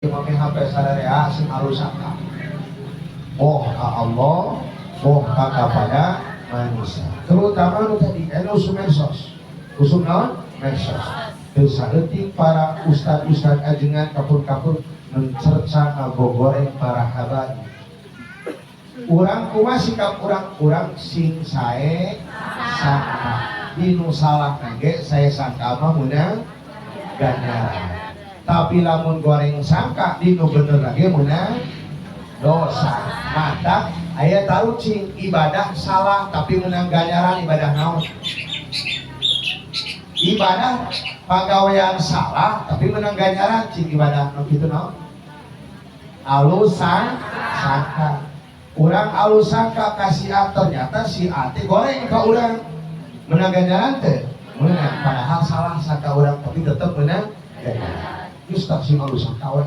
Make HP sararea sing alus sangka. Oh ka Allah, oh ka kepada manusia. Terutama nu tadi anu usum medsos. Usum naon? Medsos. Teu saeutik para ustad-ustad ajengan kapur-kapur mencerca, ngagogoreng para habaib. Urang kumaha sikap urang? Urang sing sae sangka. Dinu salah ge sae sangka mah meunang ganjaran. Tapi lamun goreng sangka dinu bener lagi meunang dosa. Mata aya tarucing, ibadah salah tapi menang ganjaran, ibadah naon? Ibadah pagawean salah tapi menang ganjaran, cing ibadah nu kitu naon? Alus sangka. Urang alus sangka ka si A, ternyata si A teh goreng ka urang, menang ganjaran teh? Menang, padahal salah sangka urang, tapi tetap menang ganjaran. Geus tak sing alus sangka we.